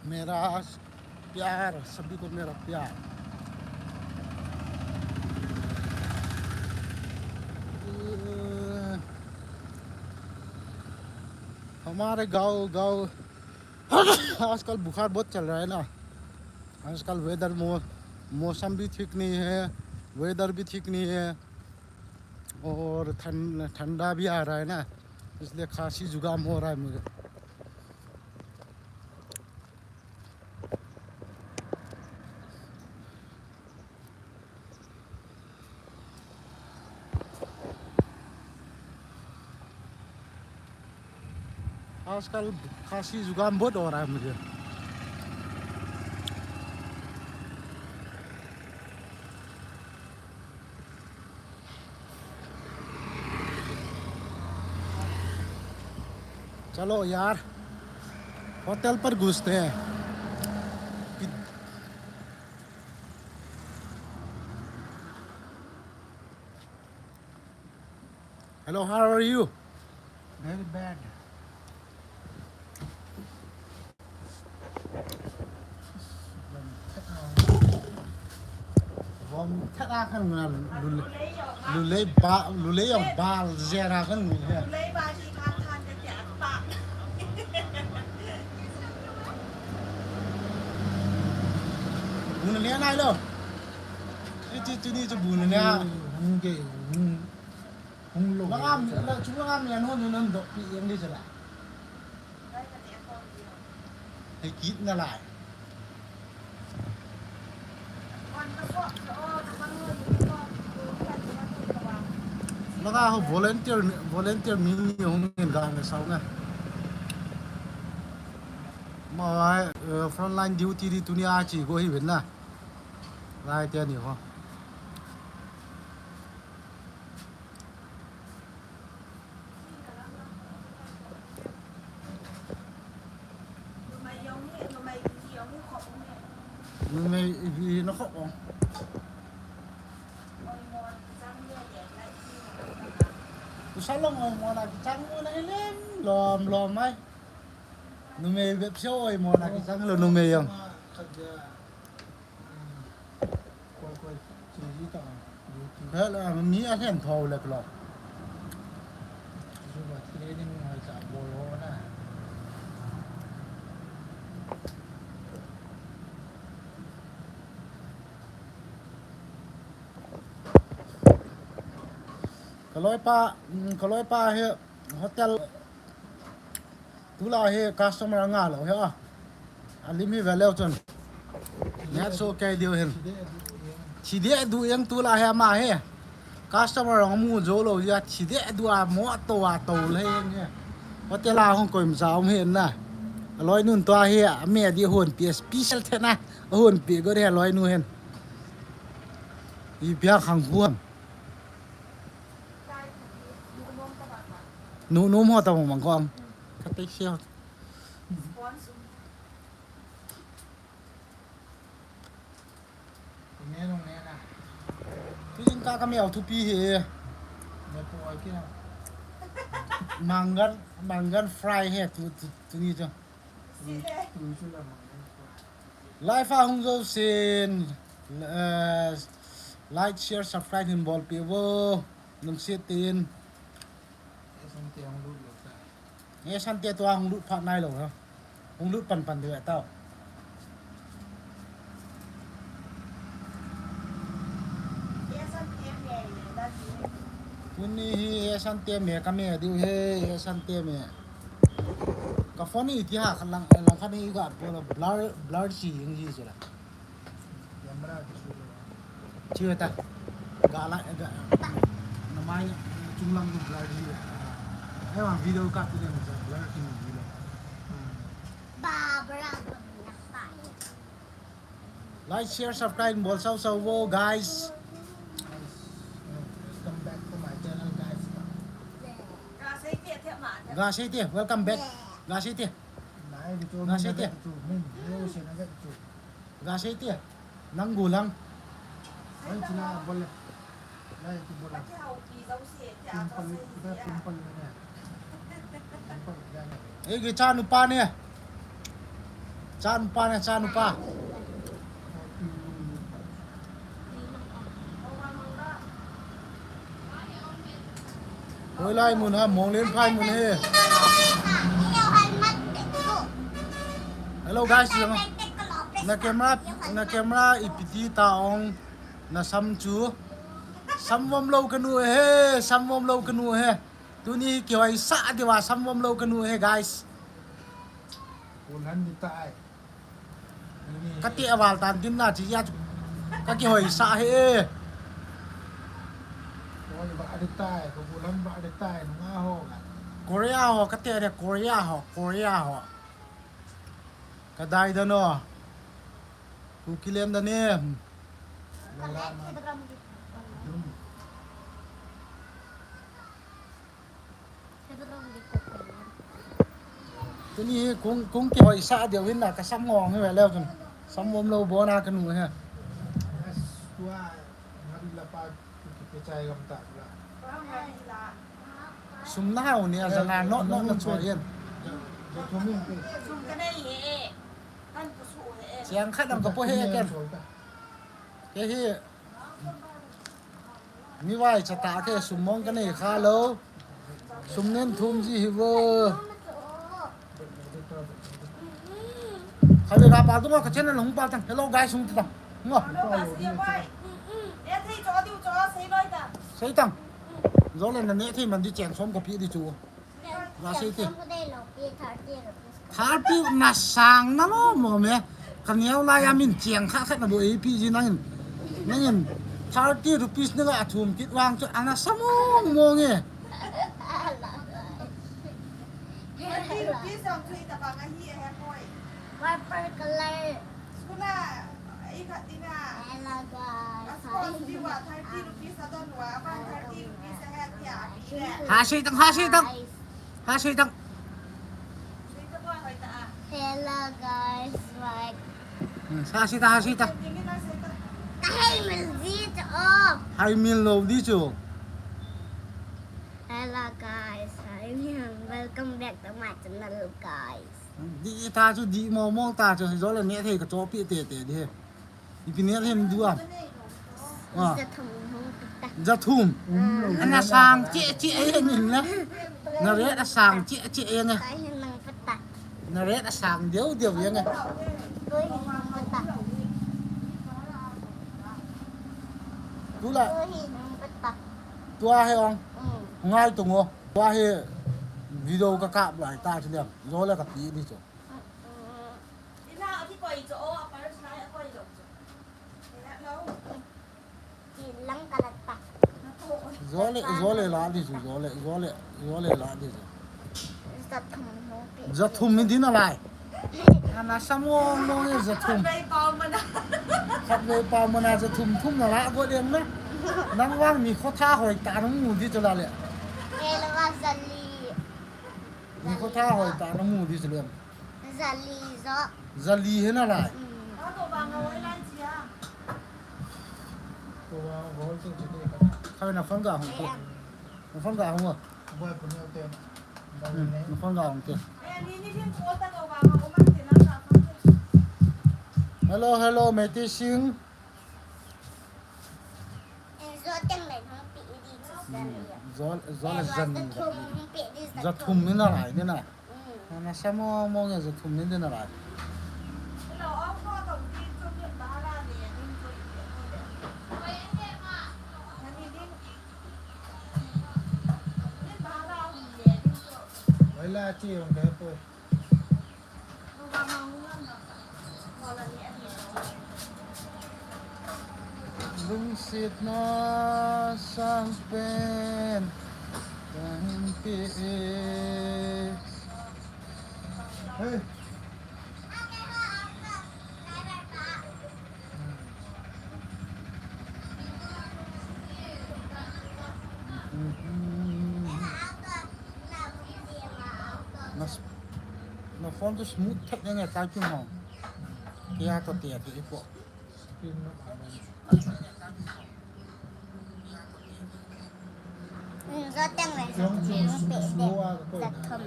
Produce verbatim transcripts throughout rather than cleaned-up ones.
मेरा प्यार, सभी को मेरा प्यार। हमारे गांव, गांव आजकल बुखार बहुत चल रहा है ना। आजकल वेदर मौ-, मौसम भी ठीक नहीं है, वेदर भी ठीक नहीं है और ठंड, ठंडा भी आ रहा है ना, इसलिए खांसी जुकाम हो रहा है मुझे। आजकल खांसी जुकाम बहुत हो रहा है मुझे। चलो यार, होटल पर घुसते हैं। Hello, how are you? Very bad. Vom thak a kan ngam lulei, lulei ba, lulei jong bal jera kan ngam. Bun le nai lo. Iti tuni chu bun le. Hung ke, hung, hung lo. Langa mi, la chu langa mi an hon nun dok pi yang di chu la. Hei kit nalai. Langa ho volunteer, volunteer mi ni hung in ga na sao nga. Ma ai, eh, frontline duty di tunia chi go hi ven na. Lai te ni ho. Numei ipi na khop ong. Usa long oimo na kichang mo na ilem lom lom mai. Numei bep seo oimo na kichang lo numei jong. Koi, koi, chi ji ta, duty. Kha la, mi a hen tho le klo. Juba training mai cha bol ho na. Ka loipa, mm, ka loipa hi hotel. Tulai hi customer nga lou hi a. Alim hi veleu chun. Net so kei diu hin. Chide du yang tulai hi ama hi. Customer ang mu jo lou ya chide du a mo to a to le yang hi. Hotel a hung koim ja um hin na. Loinun to hi a me di hon pi special the na. Hon pi go de loinu hin. I bia khang huam. Nu, nu mo ta mo mang kong. Ka te sia. Tuin ka ka mel thupi hi. Mangan, mangan fry hi tu, tu, tuni chu. Live a hung jou sin, eh, like, share, subscribe hin bol pi vo, nung sit tin. He Sante tua hung lut phat nai lou ha. Hung lut pan pan deu tao. Tuni hi he Sante me ka me diu he, he Sante me. Ka phone hi ti ha khan lang, lang khan hi ga blur, blur si jing ji la. Chiu ta. Ga la, ga. Na mai, chung lang blur ji. Ai wa video ka tu ne blur ki ni lo. Like, share, subscribe, bol sao sao vo, guys. Welcome back to my channel, guys. Ga sei te, welcome back. Ga sei te. Ga sei te. Ga sei te. Nang gu lang. Ei, ki cha nupa ne. Cha nupa ne, cha nupa. Hoilai mun ham, Monglenphai mun hi. Hello guys, na camera, na camera ipi ti ta ong, na sam chu. Samvom lou kanu he, samvom lou kanu he. Tuni kihoisah diu a samvom lou kanu he guys. Ulan di tai. Kati aval tan tin na chi ya chu. Ka kihoisah he. Oi, ba di tai, ko bulan ba di tai, nunga ho ga. Korea ho, kati a de Korea ho, Korea ho. Ka dai da no. Ku kilen da ne. Tuni hi kung, kung kihoisah diu hin na ka sam ngong hi ve leu chun. Samvom lou bon a kanu hi. Sum na hao ni a jana no no na choi yen. Sum ka nei he. Kan ku su he. Chiang khat dang ka po he ken. Ke hi. Mi vai cha ta ke sum mong ka nei kha lou. Sum nen thum ji hi vo. Kha ve ka pa tu ma ka channel hung pa tang. Hello guys, hung ti tang. Ngo. Sei tang. Zo le na ne thei man di cheng som ka pi di chu. Thirty na sang na mo mo me. Ka neo lai a min chiang kha khat na bo A P G nangin. Nangin thirty rupees na la thum kit vang chu ana sa mo mo nge. Thirty rupees ang chu ita bang ahi a he poi. Purple color. Suna, ikhat dinga. Hello guys. Aspon diwa thirty rupees adon wa, apan thirty rupees ahe tia. Ha sei tang, ha sei tang. Guys. Ha sei tang. Hello guys, like. Hmm, ha sei tang, ha sei tang. Ka hei mil ji chu o. Hei mil lou di chu. Hello guys, hi, welcome back to my channel guys. Di ta chu di mo mo ta chu, zo le ne thei ka cho pi te te di he. Ipi ne them du am. Ah. Za thum hung pi ta. Za thum. Ah. Ana sang che che e ning na. Na re a sang che che e nge. Kai hin nang pa ta. Na re a sang deu deu e nge. Koi hin nang pa ta. Tu la. Koi hin nang pa ta. Tua he ong. Mm. Ngai tu ngo. Tua he video ka kap lai ta chu le. Zo le ka pi di chu. Mm, mm. Ina a kikoi chu o, a parish lai a koi lo chu. Ina lo. Ti lang ka lat pa. Zo le, zo le la di chu, zo le, zo le, zo le la di chu. Za thum hung pi. Za thum mi di na lai. Ana sa mo mo nge za thum. Khatvei pau mana. Khatvei pau mana za thum thum na la go leng na. Nang vang mi kho tha hoi ta nang mu di chu la le. Ke la va za li. Mi kho tha hoi ta nang mu di chu le. Za li zo. Za li he na lai. Mm. Khatvei na phone ga hung ko. Na phone ga hung a. Hmm, na phone ga hung ke. Hello, hello, Meitei Singh. Zo teng le hung pi di chu za li. Zo, zo le za li. Za thum hung pi di za thum. Za thum ni na lai ni na. Mm. Na sa mo mo nge za thum ni di na lai. Wala chi hung ke po. Lungsetna sangpen kahin pe e. Hey. Na, na phone chu smooth thak nge typing ho. Kei a toh tia ti ipo. Mm, zo teng le za thum pe de. Za thum.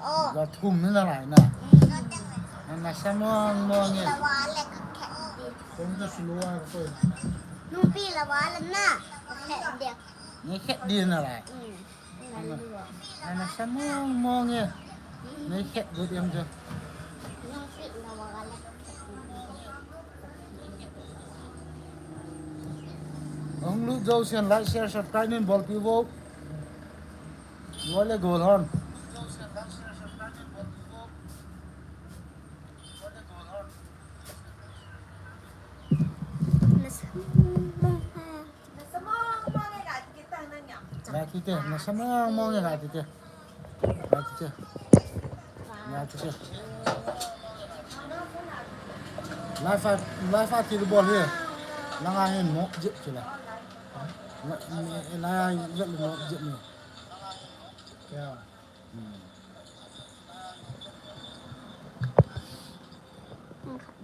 Oh. Za thum ni na lai na. Mm, zo teng le. Nasa mong mong e. Lawa le ka khet di. Kong ka suluwa ko. Nupi lawa le na. Ka khet di. Ni khet di na lai. Ana sa mong mong e. Nei khet got em jo. Hung lut jo sian like, share, subscribe nin bolpi vo. Loi le gol hon. Nasa mong mong e. Ngai kit e, nasa mong mong e, ngai kit e. Ngai kit e. Ngai kit e. Live a, live a thil bol hi. Langa hin mo jep kila. La, la, la, la, mo jep ni. Ya. Hmm.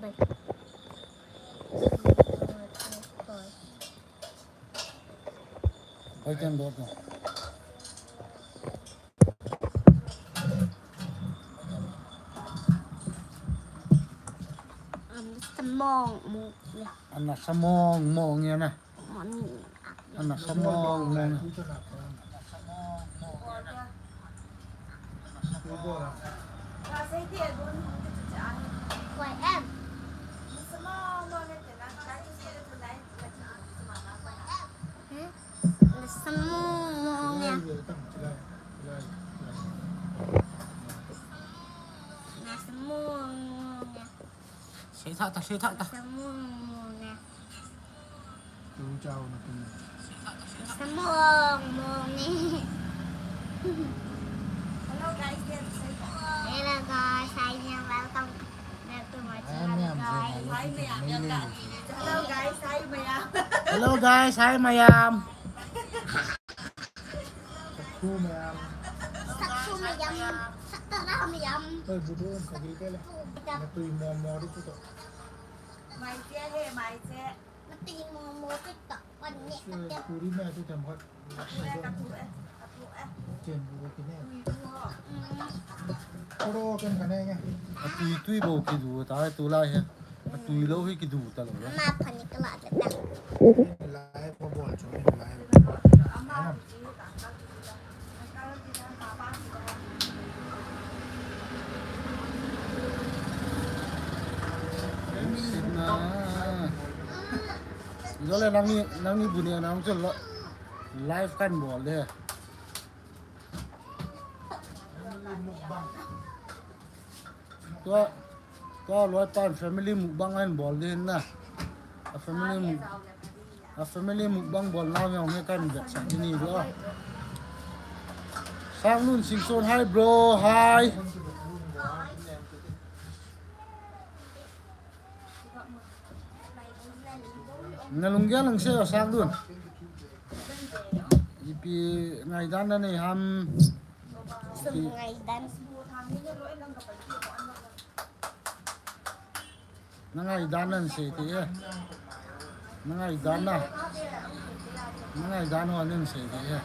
Bai. Bai ken dot na. Ana sa mong mong e. Ana sa mong mong e na. Ana sa mong mong e. Nasa mong mong e. Nasa mong mong e. Sei thah ta, sei thah ta. Nasa mong mong e. Tu jao na tu. Nasa mong mong e. Hello guys, hello guys, hi, welcome back to my channel, guys. Hello guys, hi, Mayam. Hello guys, hi, Mayam. Sakhu Mayam. Sakhu Mayam. Saktara Mayam. Oi, budu, kagil kele. Natui mo mo di tu to. Mai che he, mai che. Natui mo mo tu to. Pan ne ka te. Puri me tu tem khat. Puri me ka tu e. Ka tu e. Chen bu ki ne. Puri tu ho. Koro ken ka ne nge. Atui tui bo ki du ta tu lai he. Atui lou hi kidu talou. Ama phani kala ta. Lai ko bol chu lai. Jole nangni, nangni bu ni nang chu live kan bol de. Tua, tua loi pan family mukbang an bol din na. A family muk, a family mukbang bol na yang he kan vet sa ni lo. Sanglun Singson, hi bro, hi. Na lunggel lang se o Sanglun. Ipi ngaidan na nei ham. Sum ngaidan. Na ngaidan nan sei ti e. Na ngaidan na. Na ngaidan ho nan sei ti e.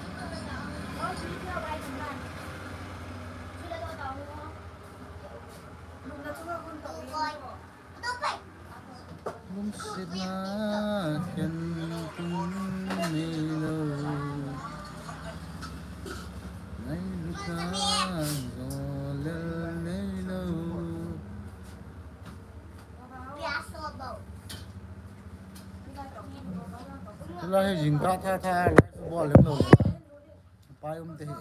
Lungsetna khen tum neilou, ngailut a jolel neilou. Tulai hi jingkah tha tha live bol lem lou. Pai um te hi.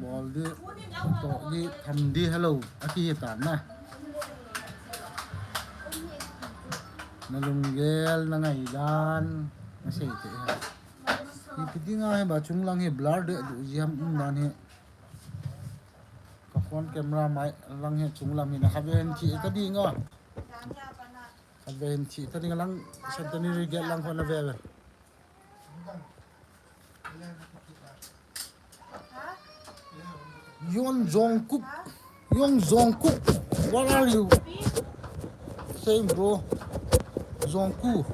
Bol di, toh di, tham di, hello. Aki hi tan na. Na lunggel, na ngaidan, na sei te hi. Ipi dinga hi ba chunglang hi blur de du ji ham um dan hi. Ka phone camera mai lang hi chunglam hi na kha ve hin thi ta ding a. Kha ve hin thi ta ding lang centenary gate lang khon a ve ve. Yon Jungkook. Yon Jungkook. What are you saying, bro? Jungkook.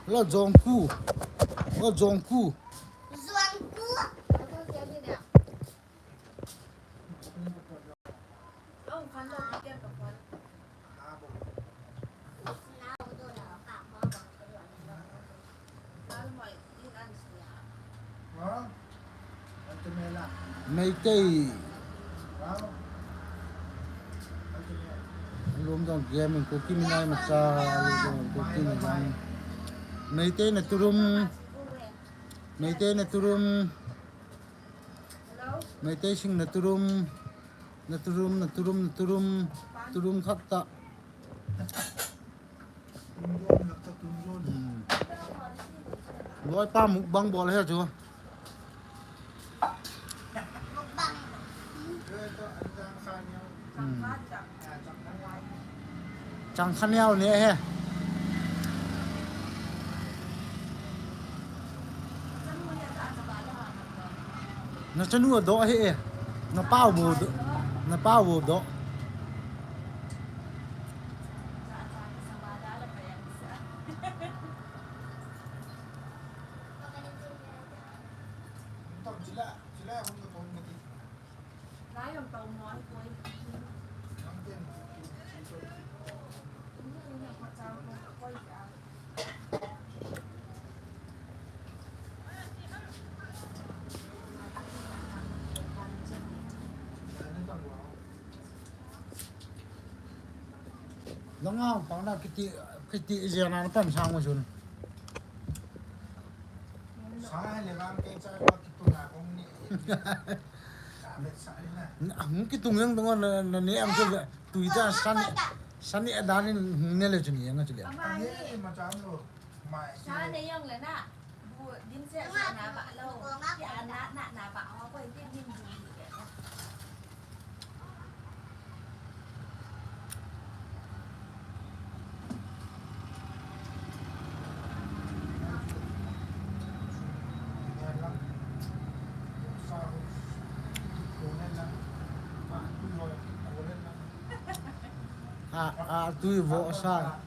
Hello, Jungkook. Hello, Jungkook. Jungkook. Meitei. Lum dong game in Kuki minai macha, lum dong Kuki minai. Meitei na turum. Meitei na turum. Meitei sing na turum. Na turum, na turum, na turum. Turum khak ta. Hmm. Loi pa mukbang bol he chu. Hmm. Chang kha neo ne he. Na chanu a doh he e. Na pau bu doh. Na pau bu doh. Nang a pang na kiti, kiti ijia na pan sang mo sun. Sa le bang ke cha ko kitu na kong ni. Sa le sa le na. Hung kitung yang tung na, na ne ang chu tui ta san, san ni adan in hung ne le chu ni yang chu le. Ani ma cham lo. Mai. Sa ne yang le na. Bu dim se sa na ba lo. Ya na, na, na ba ho ko dim dim dim. A, a, tui vo sa.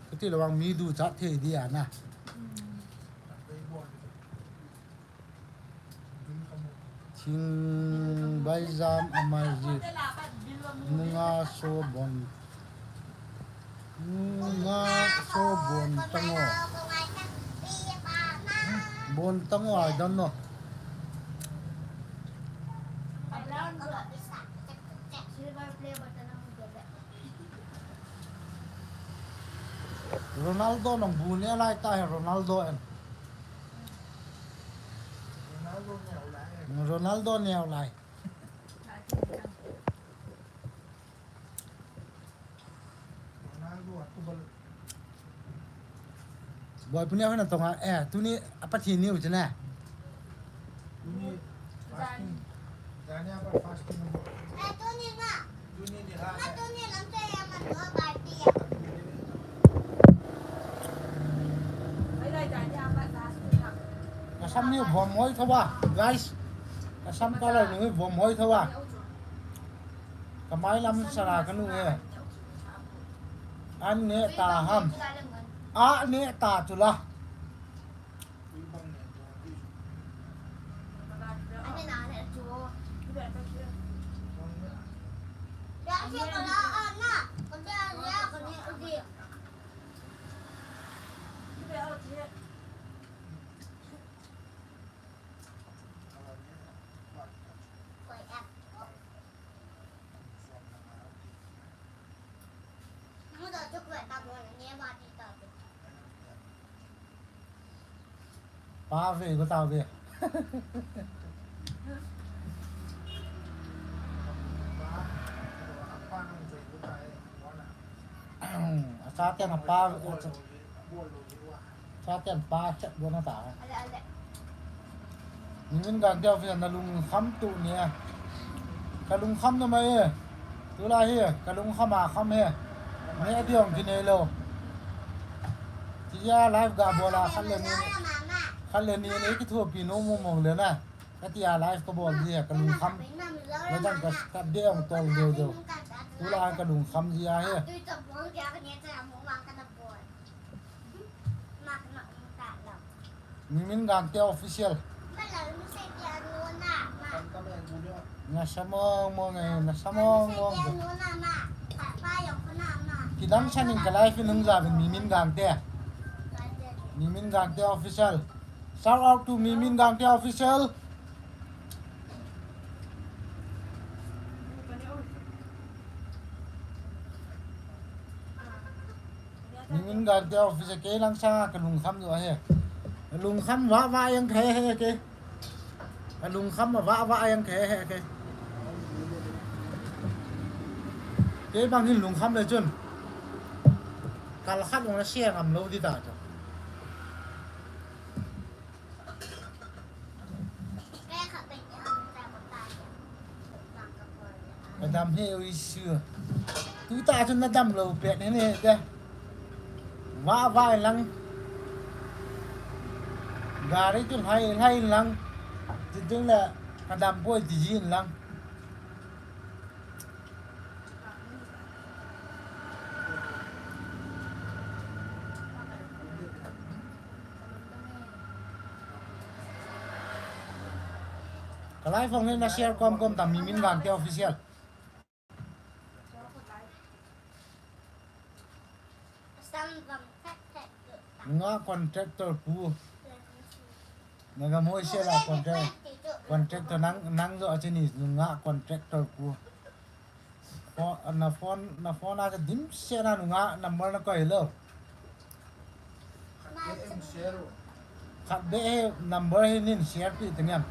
Kati lo vang mi du chat thei dia na. Thing baijam amai ji. Nunga so bon. Nunga so bon tango. Bon tango, I don't know. Ronaldo nong bu ne lai ta he Ronaldo en. Ronaldo neo lai. Boi punia hoi na tonga, eh, tuni apa thi niu chena. Tuni fasting. Jani apa fasting. Eh, tuni ma. Kasam ni vom hoi tho ba, guys. Kasam ka lai ni vom hoi tho ba. Kamai lam sara kanu e. An ne ta ham. A ne ta tula. Pa ve ko tao ve. Asa ten pa, asa ten pa chat bona ta. Nimin gang teo fi na lungkham tu nia. Ka lungkham na mai e. Tulai hi, ka lungkham a kham he. Ne adiong kinei lo. Tia live ga bola khat le ni. Khat le ni ne kithopi nom mong mong le na. Katia live ka bol ji he, ka lungkham. Nadang ka, ka deong tol deu deu. Tulai ka lungkham ji a he. Mimin Gangte Official. Nasa mong mong e, nasa mong mong e. Kidang sanin ka live in hung jabin Mimin Gangte. Mimin Gangte Official. Shout out to Mimin Gangte Official. Mimin Gangte Official, kei lang sanga kalungkham jo ahi. Lungkham vah vah jeng kahi he kei. Alungkham avah vah jeng kahi he kei. Kei bang hin lungkham le chun. Kal khat jong la sia ngam lou di ta chu. Kadam he ui su. Tuta chun nadam lou pet he ne te. Vah vah lang. Gari chu lhai lhai lang. Ti ding le kadam poi ti jin lang. Ka live hong hin na share kom kom ta Mimin Gangte Official. Nga contractor pu. Naga moi se la contract, contractor nang, nang jo achini nga contractor pu. Pho-, na phone, na phone a dimset na nunga number na koi lou. Khat beh he number hi nin share pi tengem.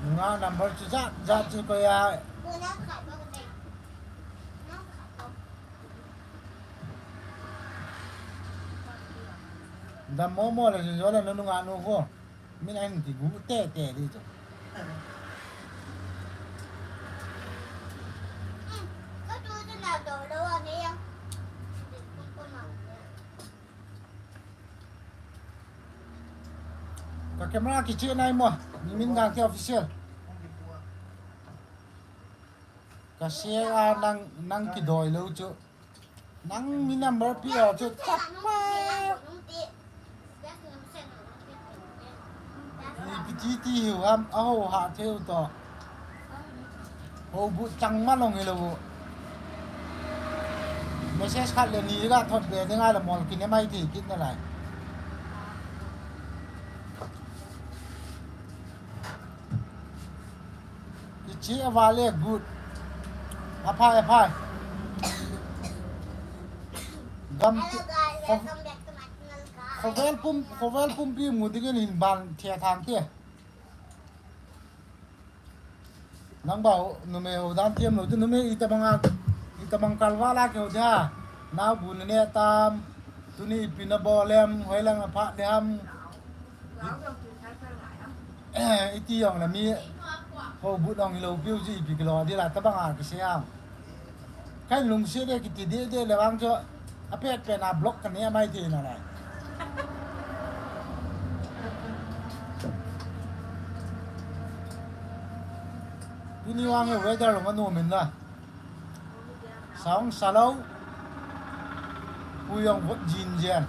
Nunga number chu jat jat chu koi a. Dam mo mo le jo le nunga nu ko. Min a hin kigu tete di chu. Ka camera kiche nai mo, Mimin Gangte Official. Ka share a nang, nang kidoi lou chu. Nang mi number pi a chu tapa. Ni kiti ti hiu ham, aho ha theu to. Ho bu chang ma long hi lou. Message khat le ni ga thot be ding a le mol kine mai ti kit na lai. Kiche a vale good. Aphai, aphai. Gam ti, kho-, khovel pum, khovel pumpi mu dingin hin ban thia thang te. Nang bau, numei ho dan thiam lou, tu numei itabang a, itabang kalva la keu dia. Nau bu ne tam, tuni ipi na bolem, hoilang apha dem. Iti jong le mi ho bu dong lou piu ji ipi kilo di la tabang a kisiam. Kan lungsi de kiti de de le bang cho. Apet pen a block kan ne mai ti na lai. Tuni vang e weather lo manu min la. Song salo. Pu jong vot jin jen.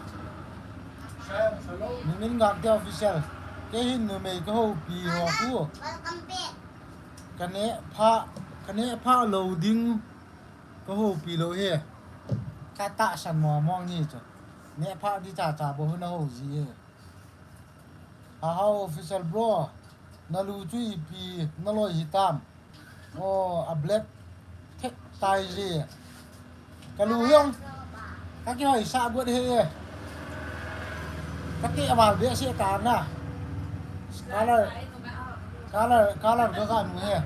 Mimin Gangte Official. Kei hin numei ka hopi ho pu. Ka ne pha, ka ne pha lou ding. Ka hopi lou he. Ka tahsan mo mong ni chu. Ne pha di cha cha bo hu na ho ji he. Aha, Official bro. Na lu chu ipi, na loi hi tam. O, a black thek tai ji. Ka lu jong. Ka kihoi sa got he. Ka te aval be se ka na. Color. Color, color ka ka nu he.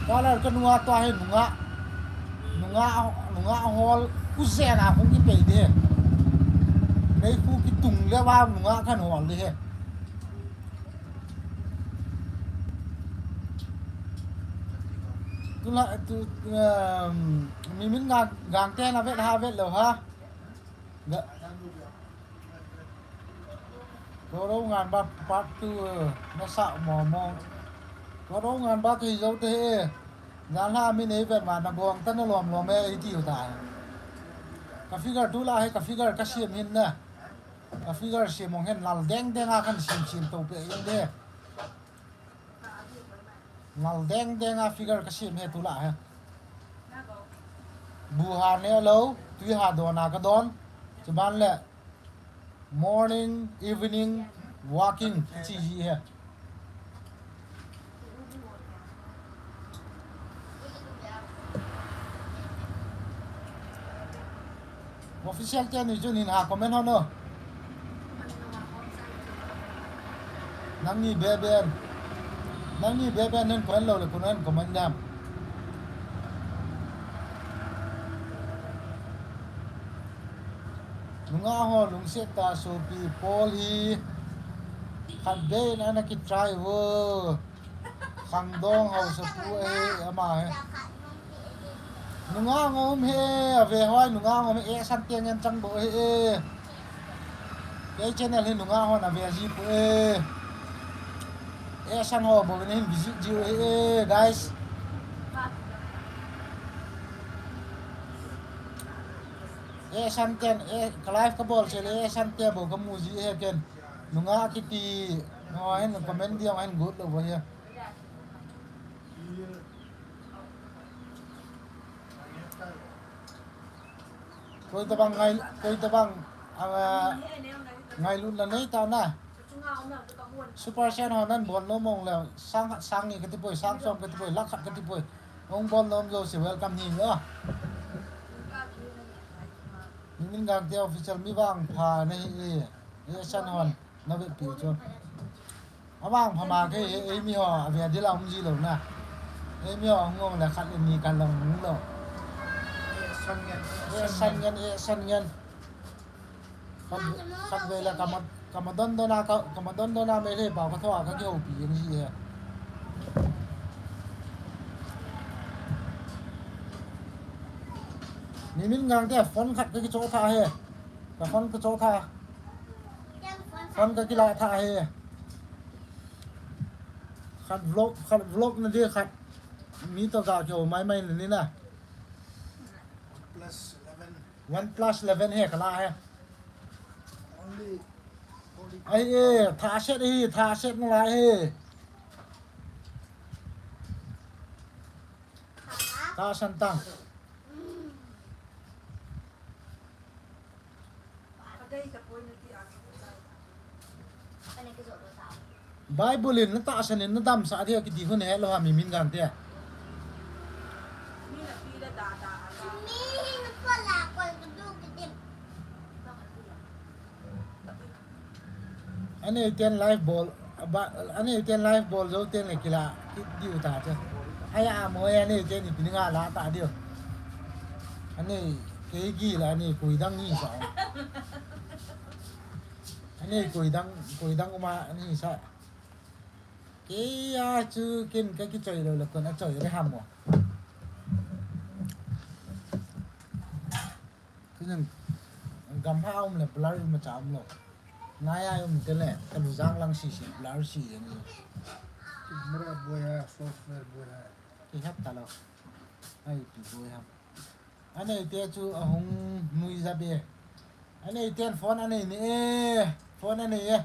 Color ka nua tua he nunga. Nunga, nunga hol ku jena hung ki pei de. Mei ku ki tung le wa nunga kan hol de he. Tu la, tu, um, Mimin Gang, Gangte na vet ha vet lou ha. Ga. Koro ngan ba part two, eh, na sa mo mo. Koro ngan ba ki jo te he. Ngan la mi nei vet ma na gong ta na lom lom e iti u ta. Ka figure tu la he ka figure ka siam hin na. Ka figure siam mong hen lal deng deng a kan siam siam to pe in de. Ngal deng deng a figure ka siam he tu la he. Bu ha ne lo, tui ha don a ka don. Chuban le morning, evening, walking, chi ji he. Official te ni chu nin ha comment ho no. Nangni beben. Nangni beben nen comment lo le kun nen comment dam. Nungah ho lungset tah sopi Paul hi khat be in ana kitry vo. Khangdong hausa pu ahi ama hi. Nungah ngom he, ave hoi nungah ngom he, eh, san tiang en chang bo he, eh. Kei channel hi nungah hon ave ji pu e. Eh, san ho bo hin visit ji u he, eh, guys. Eh, san ten, eh, ka live ka bol sel, eh, san te bo ka mu ji he ken. Nungah kiti, no, hin comment dia, hin good lo bo he. Koi tabang ngai, koi tabang, ah, ngailutna nei ta na. Super chat ho nan bol nom mong le, sang khat sang ni kati poi, sang som kati poi, lakh khat kati poi. Hung bol nom jo si welcome ni lo. Mimin Gangte official mi vangpha nahi e. Eh, san hon. Na ve pi chu. Avangpha ma kei, eh, eh, mi ho, ave dil a um ji lo na. Eh, mi ho, ngong le khat le ni kan lo um lo. Eh, san ngen, eh, san ngen. Khat, khat ve le kama, kama don don a ka, kama don don a me le ba ka tho a ka kihoupi jeng ji he. Mimin Gangte phone khat ka kicho tha he. Ka phone ka cho tha. Phone ka kila tha he. Khat vlog, khat vlog na di khat. Mi to ga kyo mai mai ni na. Plus eleven. One plus eleven he ka la he. Only forty. Ai e, tha set hi, tha set na la he. Tha san tang. Bible in na tahsan in na damsah dia kiti hun he lo ha Mimin Gangte. Anei ten live bol, ba, anei ten live bol jou ten le kila, ki diu ta che. Aya mo ya anei ten ipi ni nga la ta diu. Anei kei gi la anei koi dang ni sa. Anei koi dang, koi dang uma ni sa. Kei a chu ken ka kichoi lo le kon a choi le ham mo. Tunin gamha um le blur um cha um lo. Nai a um te le, ka lu jang lang si si blur si jeng. Camera boi ha, software boi ha. Ki hat ta lo. Ai, pi boi ha. Anei te chu ahung nui ja be. Anei ten phone anei ni e. Phone anei e.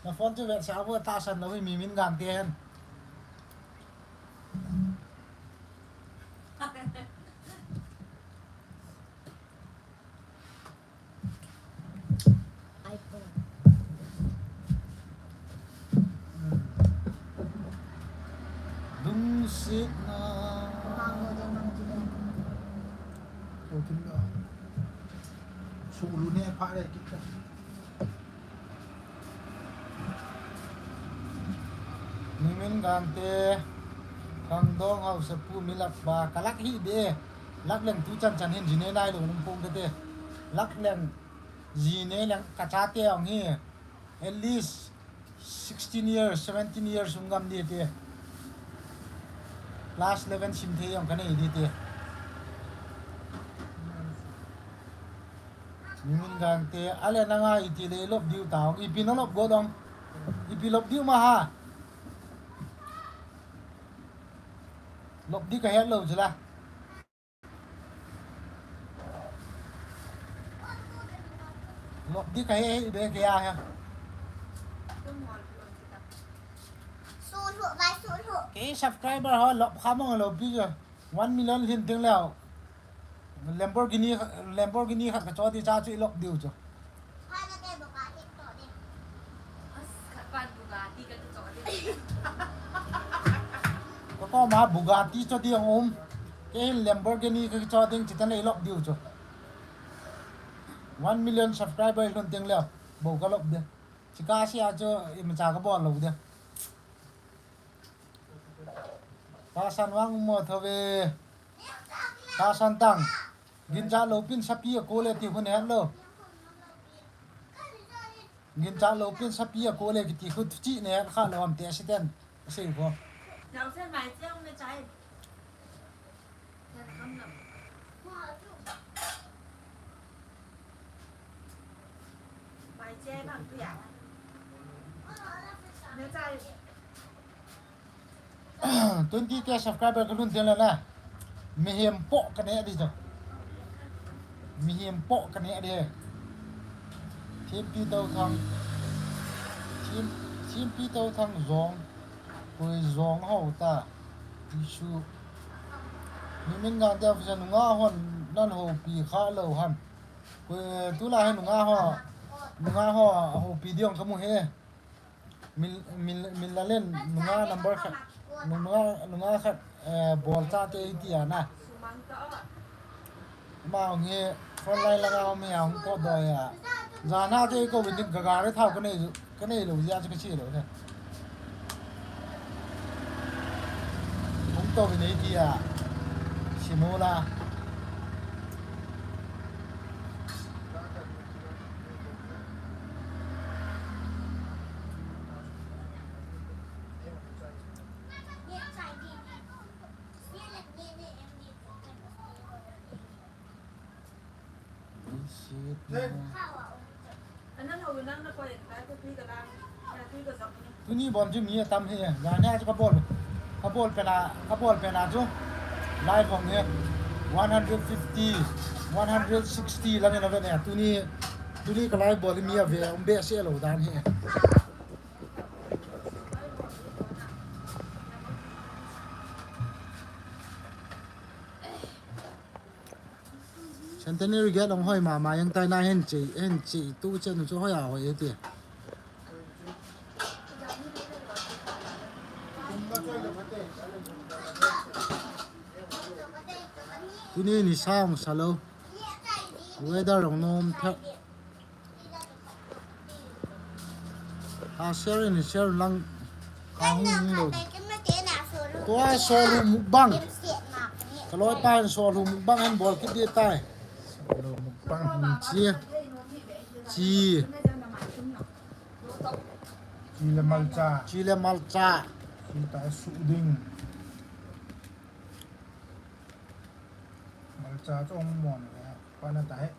Na phone chu vetsah vo tahsan lo hi Mimin Gangte hen. iPhone. Lungsetna. Sulu ne pha re kit ka. Mimin Gangte, Khangdong hausa pu mi lak ba, ka lak hi de. Lak leng tu chan chan hin jine nai lo nung pung te te. Lak leng jine leng ka chate ong hi. At least sixteen years, seventeen years um gam di te. Class eleven sim thei ong ka nei di te. Mimin Gangte, ale nanga iti le lop diu ta ong, ipi na lop go dong. Ipi lop diu ma ha. Lop di ka het lo jela. Lop di ka he, he, be ke a he. Kei subscriber ho lop kha mong lo pi jo. One million lhin ting leo. Lamborghini, Lamborghini khat kacho di cha chu ilop diu chu. Kakoma Bugatti cho di ang um. Kei hin Lamborghini kacho ding chita nei lop diu chu. One million subscriber lhun teng leh bou kalop de. Chika sia chu imacha kabol lou de. Pasan vang mo thove. Pasan tang. Gincha lou pin sapi a kole ti hun het lou. Gincha lou pin sapi a kole kiti khu chi ne kha lou am te siten. Sei ko. Twenty K subscriber kalhun teng leh na. Mihem po kane di jo. Mihem po kane di. Thimpi to thang. Thim, thimpi to thang jong. Koi jong ho ta. Isu. Mimin gang te officer nunga hon nan ho pi kha lou ham. Koi tula he nunga ho. Nunga ho ho pi diong kamu he. Min, min, min la len nunga number khat, nunga, nunga khat, eh, bol cha te iti ana. Ma hung he front line la ga me hung ko do ya. Jana te ko win ga ga re thau ka nei, ka nei lou ya chu ka chi lou he. Hung to win iti ya. Simula. Tuni bom chu mi atam he, jana chu kabol, kabol pena, kabol pena chu live hong he, one hundred fifty, one hundred sixty lang in ave ne. Tuni, tuni ka live bol mi ave, um behseh lou dan he. Centenary Gate long hoi mama jeng tai na hen che, hen che tu che nu chu hoi a hoi e ti. Tuni ni sa hung sa lou. Weather hung nom thak. A share in share lang. Ka hung hung lou. Tua Solhu mukbang. Ka loi pa in Solhu mukbang hen bol kit di tai. Solhu mukbang. Chi. Chi. Chi le malcha. Chi le malcha. Chi ta su ding. Malcha chong mon le. Pa na ta he.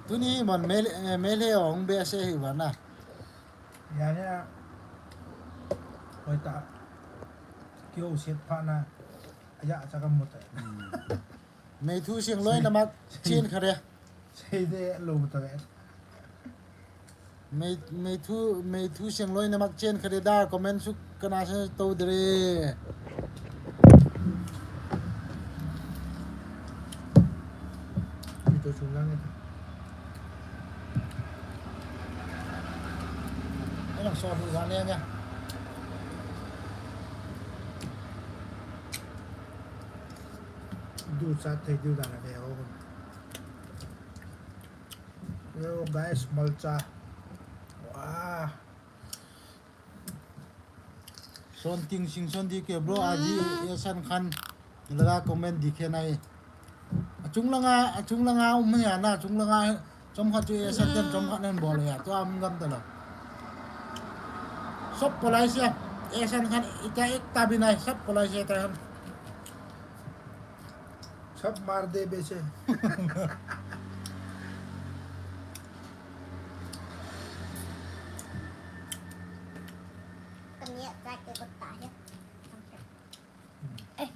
Tuni man mel, eh, mel he ong behseh hi vana. Ya, ya. Hoi ta. Kio siet pha na. Ya, cha ka mut. Mei thu siang loi na mak chin khare. Sei de lo ta ve. Mei, mei thu, mei thu siang loi na mak chen khare da comment su kana se to dere. Ito chung lang ito. Ai lang so thu ga ne ne. Du sa thei du da na ve ho. Yo, guys, malcha. Wah. Son ting sing son di ke bro, aji, eh, san khan. Laga comment di ke nai. Achung langa, achung langa um ya na, achung langa chom khat chu eh san ten chom khat nen bol ya. Tu am gam ta lo. Sop polai sia. Eh san khan ita ek ta bi nai, sop polai sia ta khan. Sab maar de beche. Kami ya, try ko tayo. Eh.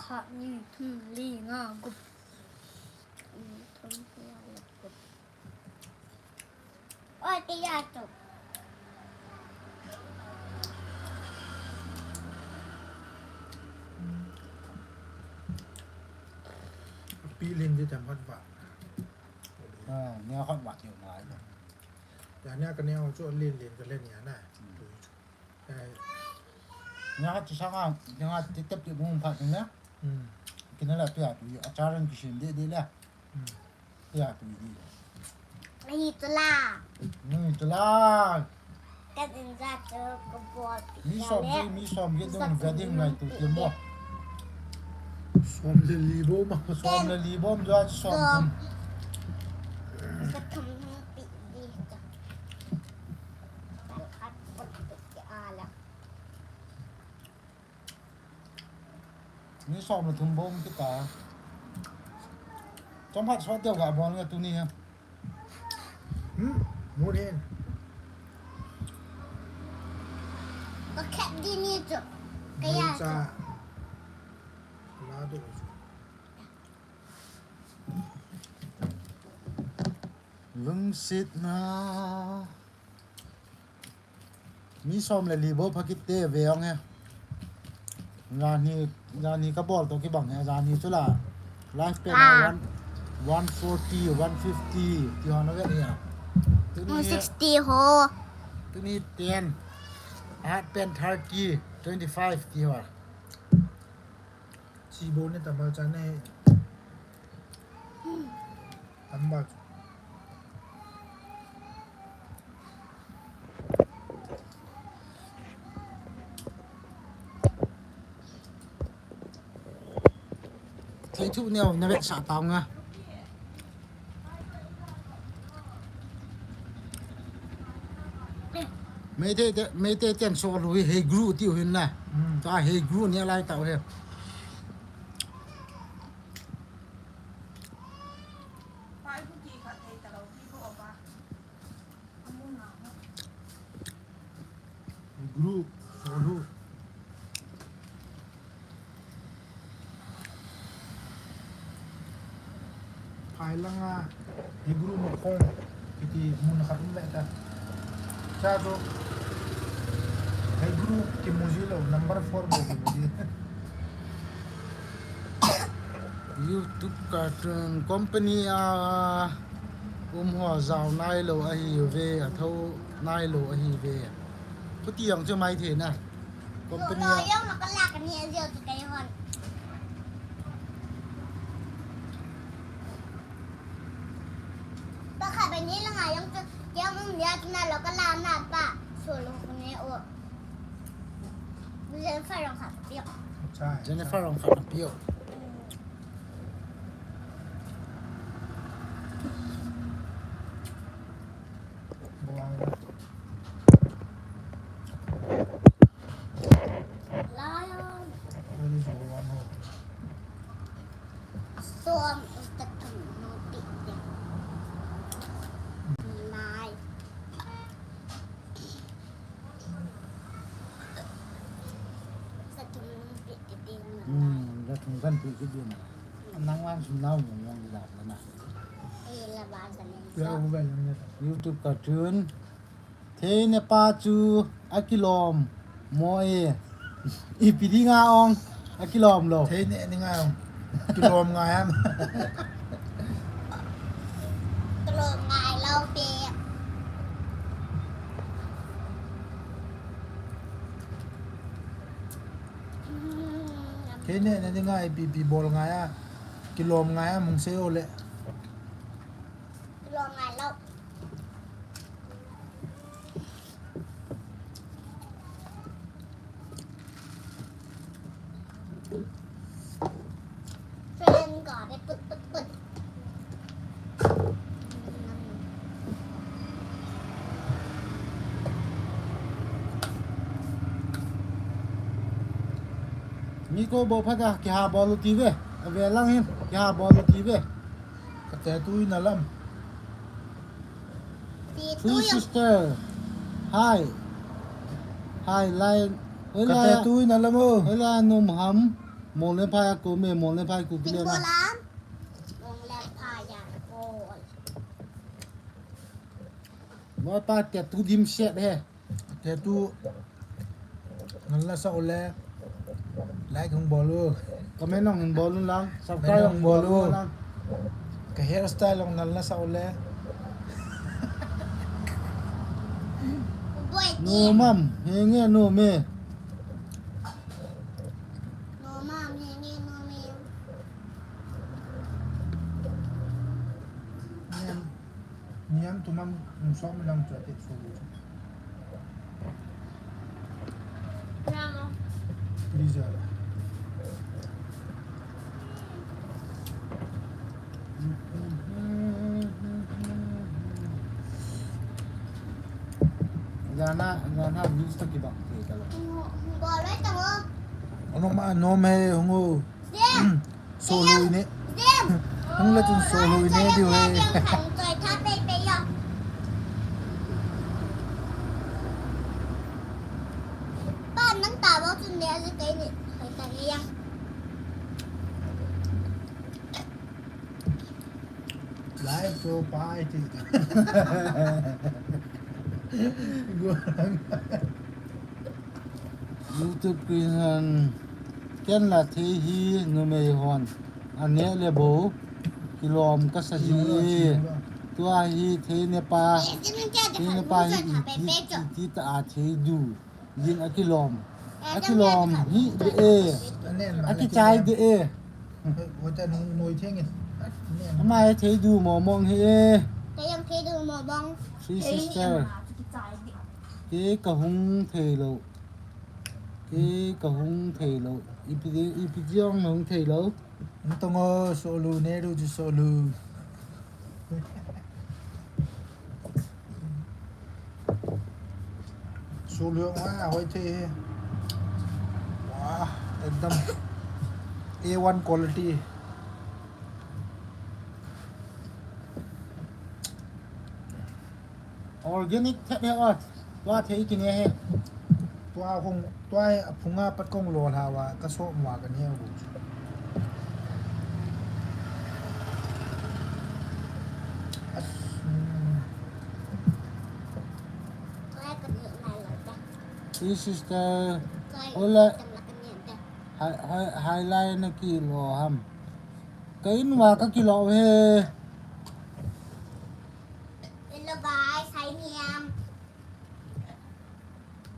Khat, ni, thum, li, nga, gup. Ni, thum, li, nga, gup. Oi, kaya to. Lin di tam hat ba. Ah, nia khat ba tiu ngai lo. Ya nia ka nia chu lin lin ka len ya na. Tui chu. Eh, nia khat chu sanga, nia khat ti tep ti bung phat ni na. Hmm. Kina la tu ya tu ya, acharan kisim de de la. Hmm. Ya tu di. Ni tu la. Ni tu la. Ka din ja chu ka bol. Mi som ji, mi som ji dong wedding ngai tu ti mo. Som le li bo ma. Som le li bo ma ja som. Som. Ka thum pi di ta. Ka khat ko ti ala. Mi som le thum bom kita. Chom hat sot deu ga bol nga tuni ha. Hmm, mun hin. Ka khat di ni chu. Ka ya chu. La du chu. Lungsetna. Mi som le li bou pha kit te ve ong he. Janhi, janhi ka bol to kibang he, janhi chu la. Live pen a one, one forty, one fifty, ti hon a ve ni a. Tuni one sixty ho. Tuni ten, at pen thirty, twenty-five ti ho. Chi bo ne ta ba cha ne. Tam ba. Thei thu neo na vetsah tao nga. Meitei te, Meitei ten so lui hei gru ti u hin na. Hmm. Ta hei gru ni lai tao he. Group, solo. Phai langa, hi group ma khong, kiti mun khat um le ta. Cha to, hi group kimu ji lo, number four bo kimu ji. YouTube cartoon company a um ho jao nai lo ahi ve, a tho nai lo ahi ve. Khuti jong chu mai thei na. Company a. Jong lo ka la ka ni a jio chu kai hon. Pa kha ba ni la nga jong chu, jong um ni a chu na lo ka la na pa. So lo ko ni o. Jennifer rong khat pio. Jennifer rong khat pio. Lion. Som, usta tum, no, pi, pi. Mai. Sa tum, no, pi, pi, pi, no. Hmm, sa tum, kan pi, pi, pi, no. Nang wan sum nau, no, no, no, no. Eh, la ba sa ne. Ya, u ba ne. YouTube cartoon. Theine pa chu akilom mo e. Ipi dinga ong akilom lo. Theine ni nga ong. Kilom ngai am. Kilom ngai lo pe. Theine ni nga ipi ipi bol ngai a. Kilom ngai a mung se o le. Kilom ngai lo. Mi ko bo pha ka, kiha bol u ti ve. Ave lang hin, kiha bol u ti ve. Kate tu in alam. Three sister. Hi. Hi, line. Hola. Kate tu in alam o. Hola, nom ham. Mol le phai a ko me, mol le phai ku kile na. Mol le phai a ko. Mo pa te tu dim set he. Te tu ngan la sa ole. Like hung bol u. Comment hung bol u lang. Subscribe hung bol u lang. Ka hairstyle jong nal nasa u le. Boi ti. Nom am, henge nom e. Nom am, henge nom e. Niam, niam tumam, um, som lang chu ati chu. Lisa. Jana, jana views to kibang thei kalo. Bol lai tamo. Ano ma, nom e, hung o. Dem. Solo ine. Dem. Hung le chun solo ine diu e. Dem khang choi tha pe pe yo. Pa nang ta bo chun ne aji kai ni. Kai ta ni ya. Live show pa ai ti. YouTube Christian ken la thei hi numei hon. Ane le bo. Kilom ka sa hi. Tua hi thei ne pa. Thei ne pa hi iti, iti ta a thei du. Jin akilom. Akilom hi de e. Akichai de e. Ama e thei du mo mong hi e. Three sister. Ke ka hung thei lo. Ke ka hung thei lo. Ipi, ipi jong hung thei lo. Ntongo solu, neru ju solu. Solu ma hoi the he. Wah, ekdam A one quality. Organic thet he o. Tua thei kine he. Tua hung, tua he a phunga pat kong lo hla wa, ka so mwa ka ne hu. As, mm. Hi sister. Hola. Hai, hai, hai lai na ki lo ham. Ka in wa ka ki lo he. Hello guys, hi Niam.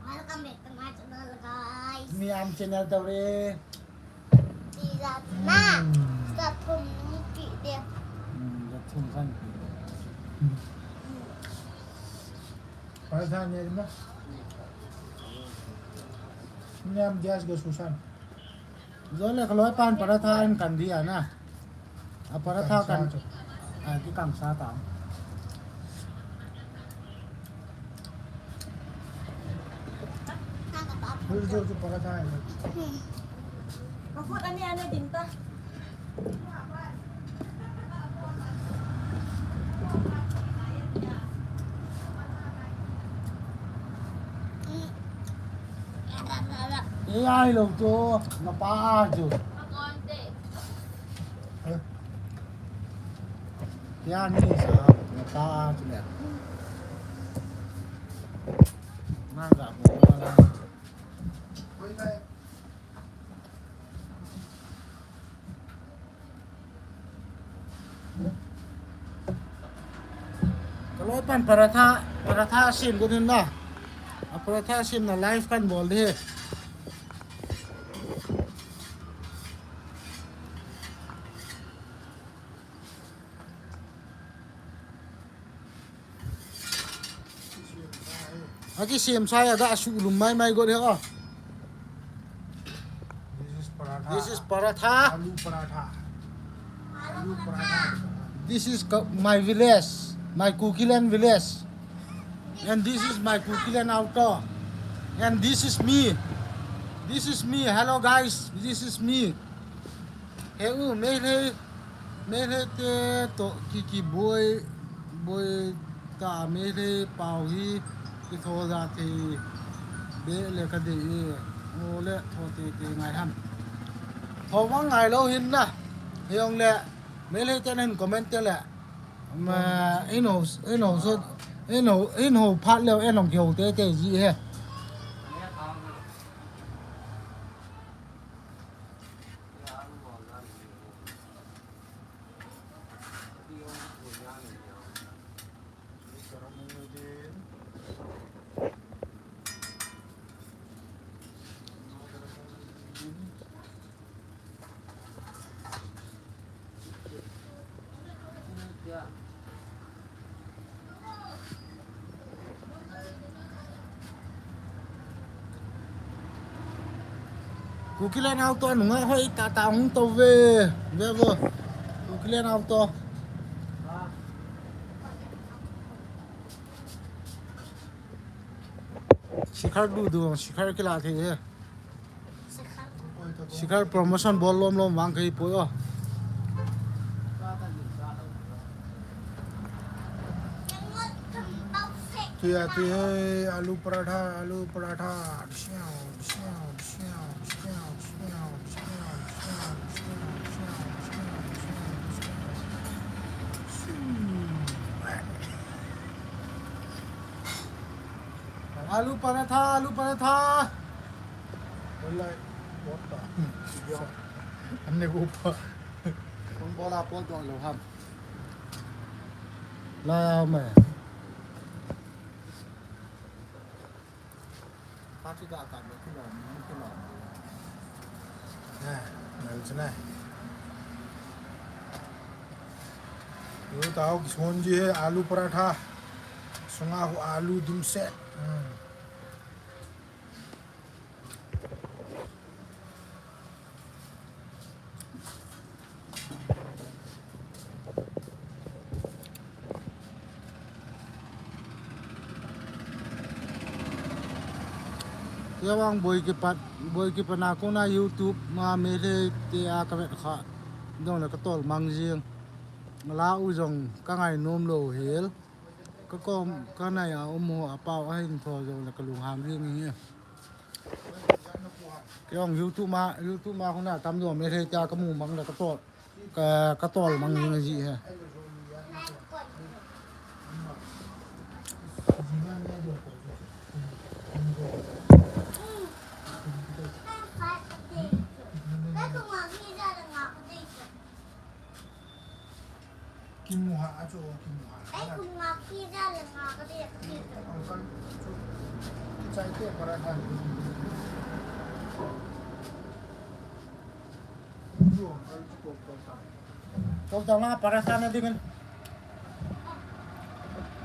Welcome back to my channel, guys. Niam channel to re. Di la na. Hmm. Sa thum ni ki de. Hmm, sa thum san ki. Para sa ni ma. Niam gas ga susan. Jole ka loi pan paratha in kan dia na. A paratha kan, a, ki kang sa ta. Hul jo jo paratha in. Ka khut ani ani din ta. Ei, ai lo chu, na pa a chu. Tia ni sa, na pa a chu le. Ma ga mo ma la. Ka loi pan paratha, paratha sem got in na. A paratha semna live kan bol de. Aki sem sa ya da su lum mai mai got he o. This is paratha. This is paratha. Aloo paratha. Aloo paratha. This is ka-, my village, my Kukiland village. And this is my Kukiland auto. And this is me. This is me. Hello guys, this is me. He u, Meitei, Meitei te toh ki, kiboi, boi ta Meitei pau hi, kitho ja thei be le ka dei e, o le tho tei tei ngai ham. Tho vang ngai lou hin na, hijong le, Meitei te nen comment te le, ma, in ho, in ho so, in ho, in ho phat leu, in ho kiho tei tei ji he. Kuki le nau to nunga hoi tata hung to ve. Ve vo. Kuki le nau to. Sikhar du du, sikhar kila thei he. Sikhar promotion bol lom lom vang kahi poi o. Tui a tui he, aloo paratha, aloo paratha. Aloo paratha, aloo paratha. Wallahi, what the? Anne ko pa. Kung bola po to lo ham. La ya me. Pati ka ka lo kilo, kilo. Ya, nal chana. Yo tao kisonji hai, aloo paratha. Sunga ho aloo dimset. Hmm. Tia vang boi kipat, boi kipat na kona YouTube ma Meitei te a ka vet kha. Dong le ka tol mang jing. La u jong ka ngai nom lo hel. Ka kom, ka nai a um ho a pau a hin tho jong le ka lunghang jing hi. Kei jong YouTube ma, YouTube ma hung na tam jong Meitei tia ka mu mang le ka tol, ka, ka tol mang jing ji he. Kimuha achu, kimuha. Ai, kimuha, pizza le nga ka de, ka de. Uncle chu kichai te paratha. Chu uncle chu ko ko ta. Ko ta nga paratha na dingin.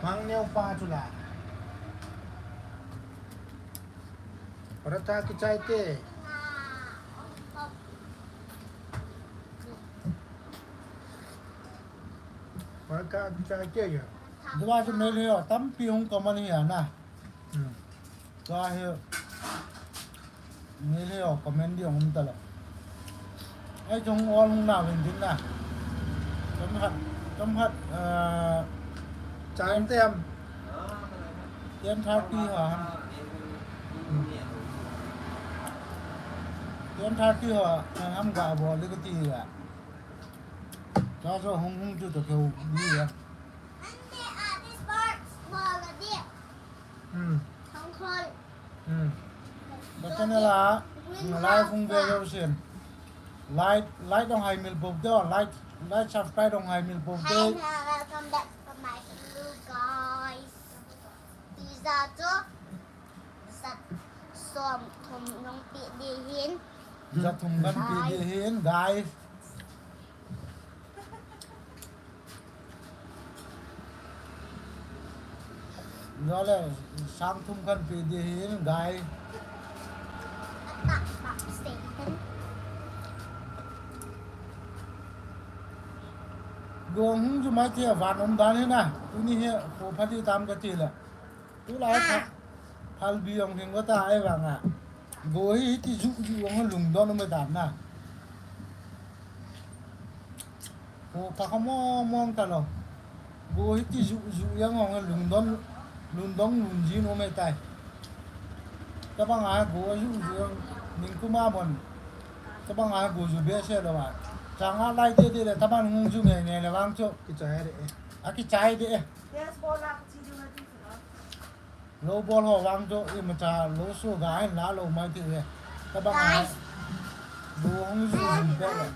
Mang neo pa chu la. Paratha kichai te. Paratha kichai te ya. Dua chu Meitei ho tampi hung comment hi ana. Hmm. Tua hi Meitei ho comment di hung um ta lo. Ai, chung ol hung na vin din na. Chom hat, chom hat, eh, chang tem. Ten thirty ho ham. Ten thirty ho, eh, ham ga bol le ka ti ya. Cha so hung hung chu to keu ni ya. Hmm. Hmm. Button la, live hung ve lo sin. Like, like dong hai mil bok de, like, like subscribe dong hai mil bok de. Hi, uh, welcome back to my channel, guys. Pizza to, sa, som thum nong pi di hin. Sa thum kan pi di hin, guys. Nole, sang thum kan pi di hin, guys. Gong hung ju mai ti van um dan hi na. Tuni hi, ko pha di tam ka ti le. Tu lai pha, phal bi ong hing ko ta ai vang a. Go hi ti ju ju ong lungdon um dan na. Ko pha kha mong mong ta lo. Go hi ti ju ju yang ong lungdon, lungdon lungjin um e tai. Tabang a go ju ju yang ning kuma bon. Tabang a go ju be se lo a. Chang a lai te te le taban hung ju nge nge le vang chu. Kichai de e. A kichai de e. Yes, bola chi ju na ti. Lo bol ho vang chu imacha lo su ga hin la lo mai ti ve. Tabang a. Guys. Lo hung ju hin pe le.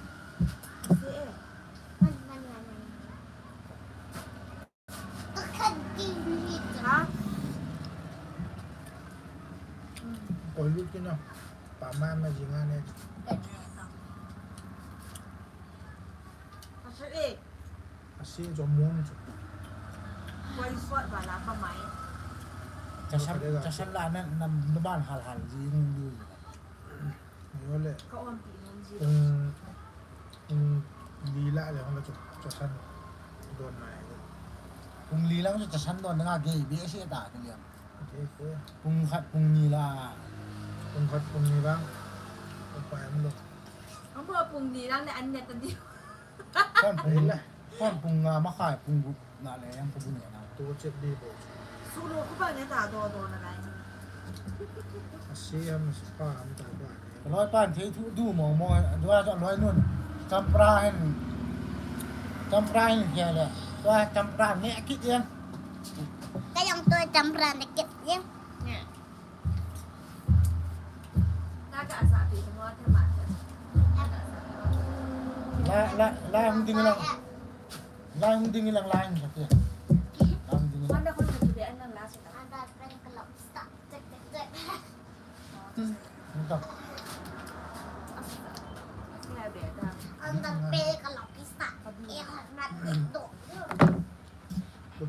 Ha? Koi lut kina. Pa ma ma jinga ne. Asa e. Sin cho mun cho. Koi suat ba la pa mai. Chasan, chasan la na, na, na ban hal hal ji ni ni. Yo le. Ka om ti nun ji. Pung, pung li la le hong la cho, chasan don mai. Pung li lang cho chasan don nga ge be si ta ke liam. Pung khat, pung ni la. Pung khat, pung ni lang. Pung pa em lo. Ang mga pung ni lang na anya ta di. Kon pung, kon pung nga makhai, pung gup na le yang pung ni na. Tu chet di bo. Sulu ko ba ne ta do do na lai. Asi am si pa am ta ba ne. Loi pan thei thu du mo mo, dua cho loi nun. Champra hen. Champra hen kya le. Dua champra ne kit yen. Ka jong tu champra ne kit yen. La, la, la hung ding lang. La hung ding lang, la hung ding lang. La hung ding lang. Hung ding.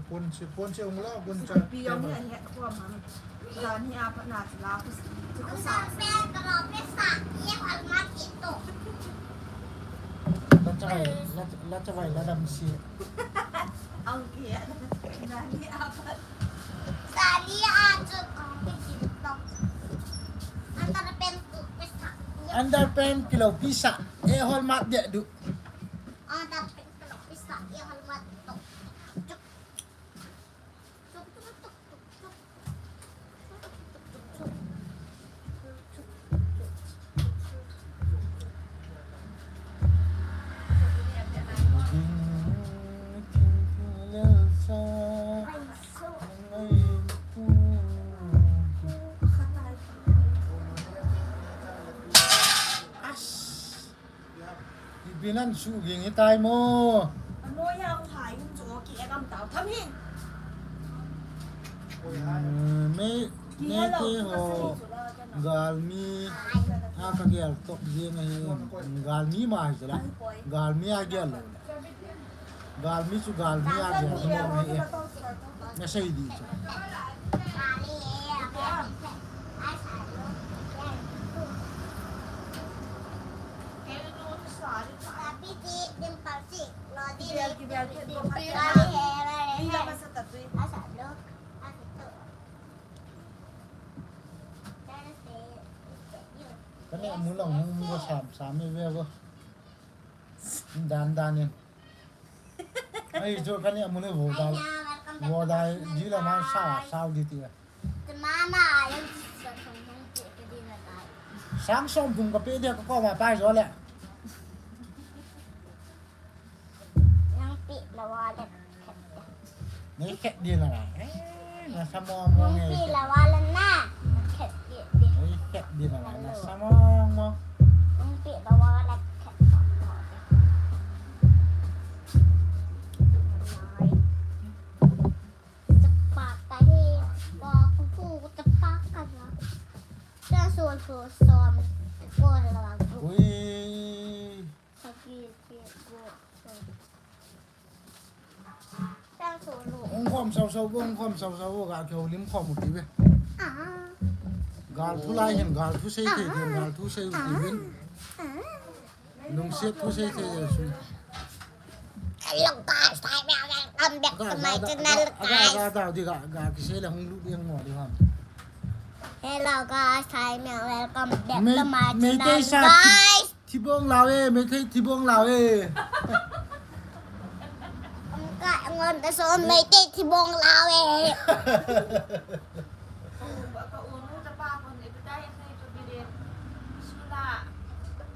Pon si, pon si ung lo, gun cha. Pi yong ni a het ko ma. Dan hi a pat na chu la ku si. Chu ku sa. La cha vai, la, la cha vai, la dam si. Ang kia. Dan hi a pat. Dan hi a chu kong pi si to. Underpant tu pisa. Underpant kilo pisa. E hol mat de du. Underpant kilo pisa. E hol mat to. Binan su ging hi tai mo. Ano ya u hai um chu ki agam tau tham hin. Me, me te ho galmi a ka gel top jeng ahi. Galmi ma hi la. Galmi a gel lo. Galmi chu galmi a gel mo hi. Na sei di chu. Kani amu lang hung mu sam sam me ve go. Dan dan in. Ai, chu kani amu le vo dai. Vo dai, di la man sa, sa di ti. Mama, yang sa thong thong ti ka di na dai. Sang som thum ka pe dia ka ko ma pai jo le. Yang pi la wa le. Nei khet di na la. Eh, na sa mo mo nei. Pi la wa le na. Khet di di. Nei khet di na la. Na sa mo mo. Yang pi la wa le khet. Chapa ka hi. Ba ku ku chapa ka na. Sa so so som. Ko la ku. Ui. Sa ki ki ko. Hung khom sau sau bo, hung khom sau sau bo, ga keu lim khom u ti ve. Gal thu lai hin, gal thu sei thei hin, gal thu sei u ti ve. Lungset thu sei thei hin su. Hello guys, hi Mel, welcome back to my channel, guys. Ga, ga, ga, ga, di ga, ga, ki sei le hung lut di hung mo di ham. Hello guys, hi Mel, welcome back to my channel, guys. Thibong lau e, Meitei thibong lau e. Ka ngon ta so Meitei thibong lau e.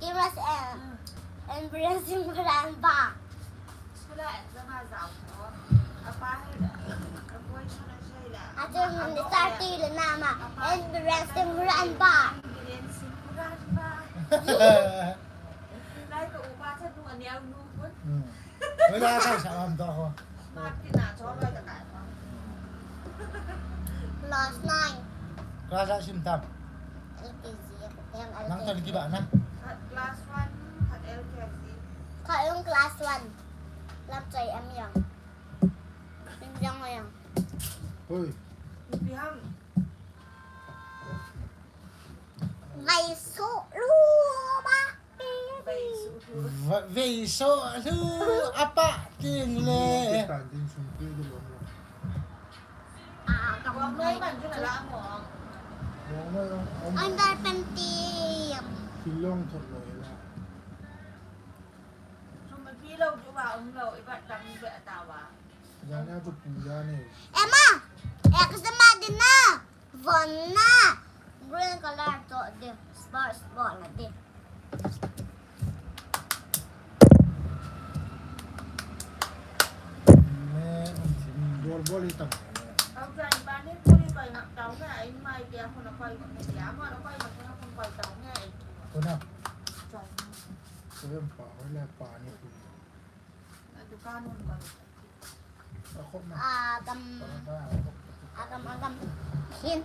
Give us a embarrassing grandpa. Achun, ni thirty le na ma, embarrassing grandpa. Lai ka upa cha nu a neo nu pun. Hmm. Wala ka sa am to ko. Martina cho lai ta kai. Class nine. Class a sim tam. L K G. Nang tan ki ba na? Khat class one, khat L K G. Khat yung class one. Lam chai am yang. Lim yang yang. Hoi. Vai so lu ba. Vai so lu apa ting le. Tan din sum pe de lo. Ah, ka mo. Wang mai ban ju na la mo. Wang mai ang. Ang dal pen ti. Silong thot lo la. Sum pi lo ju ba um lo i ba dang be ta wa. Jana tu pu jane. Emma, ek se ma din na. Von na. Green color to de. Sports ball na de. Bol bol itam. Kona. Kona pa, wala pa ni. Agam. Agam, agam. Hin.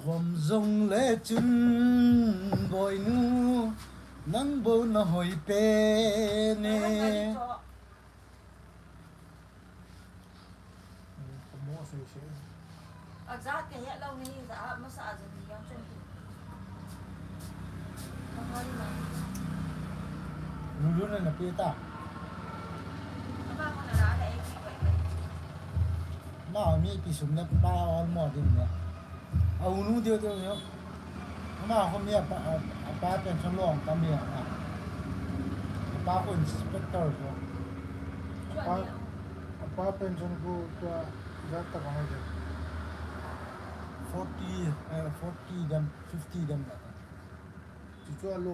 Vom jong le chun boinu, nang bou na hoi pen e. Ajat ka he lo ni, ja masa ajan ni yang chun. Lulu na na pe ta. Ma mi pi sum le pa ol mo din ne. A unu deu deu yo. Ma ho mi apa apa pension long ta mi a. Apa ko inspector ko. Apa apa pension ko tua jat ta ka ha. Forty, eh, forty dam, fifty dam la. Chu chu a lo,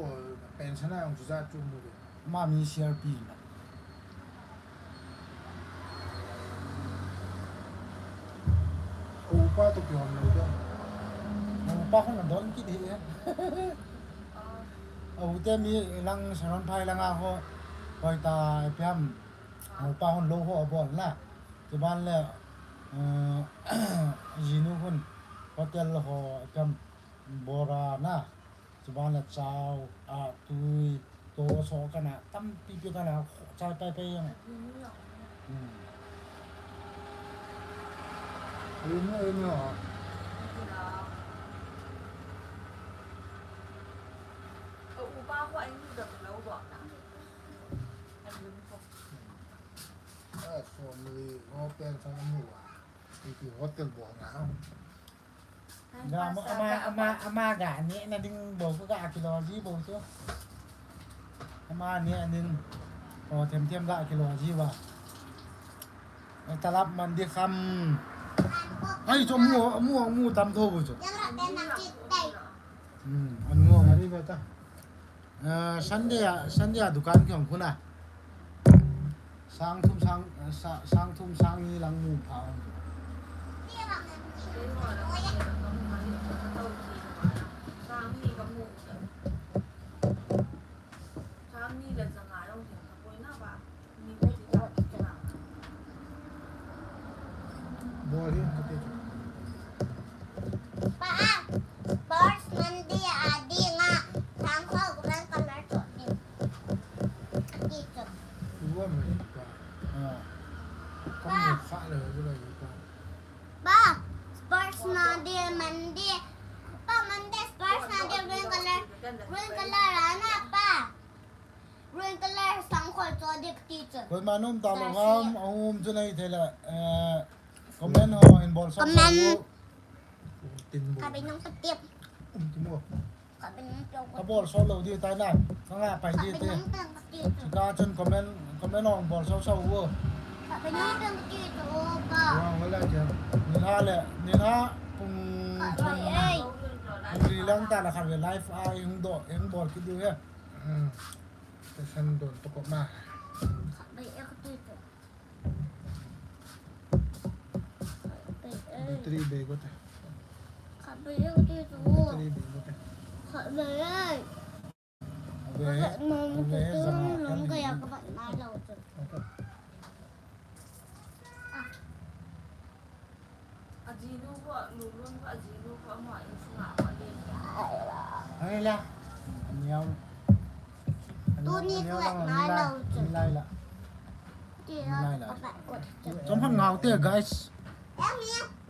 pension a jong chu jat chu mu de. Ma mi C R P na. Upa to kihom lo de. Upa ko na don kit hi e. Ute mi lang salon phai lang a ho. Hoi ta ipi ham. Upa hon lo ho abol na. Chuban le, eh, jinu hun hotel ho kam bora na. Chuban le chow, a tui, to so kana, tampi pi kana, chai pai pai yang. Hmm. Inu, inu. A, so mi, hotel sa mu a. Ipi hotel bol na. Ama, ama, ama, ama ga neh na ding bou ka ga kilo ji bou chu. Ama neh na ding. O, them them ga kilo ji ba. Talap man di kham. Ai, chu mu, mu, mu tam tho bou chu. Hmm, an mu. Ari ba ta. Ah, Sunday a, Sunday a dukan kihong khun a. Sang thum sang, ah, sa-, sang thum sang ni lang mu pha hong. Bol hi, kati chu. Pa, ah, Spurs Monday a ding a, sangkhol green color cho ding. Kati chu. Tua mai pa. Ah. Kam pa. Sa le, tua mai pa. Pa, Spurs Monday, Monday. Pa, Monday, Spurs Monday, green color, green color, ana, pa. Green color sangkhol cho ding kati chu. Koima nom ta lou ham, a um chu nei thei le, eh, comment ho in bol sot sot u. Comment. Tin bo. Ka be nong ka tip. Um, tin bo. Ka be nong pio ka. Ka bol sot lou di tai na. Ka nga pai di te. Ka be nong pio ka tip chu. Ka chun comment, comment ho bol sot sot u. Ka be nong pio ka tip chu, o pa. Wa, wala kya. Nilha le, nilha pung thum. Ka be ai. Pung li lang ta la kha ve live a hung do, hung bol kit diu he. Hmm. Te san don to ko ma. Khatvei e kati to. Khatvei e. Battery bei ko te. Khatvei e kati to. Battery bei ko te. Khatvei e. Ave, ave, zanga kati. Nang kaya kapat na lo to. Okay. Ah. Ajinu ko, Lulun ko, ajinu ko, ama insurance. Ai la. Aniau. Tuni ko la nai lo chu. Lai la. Ti la. Lai la. Chom han ngau te, guys. Em em.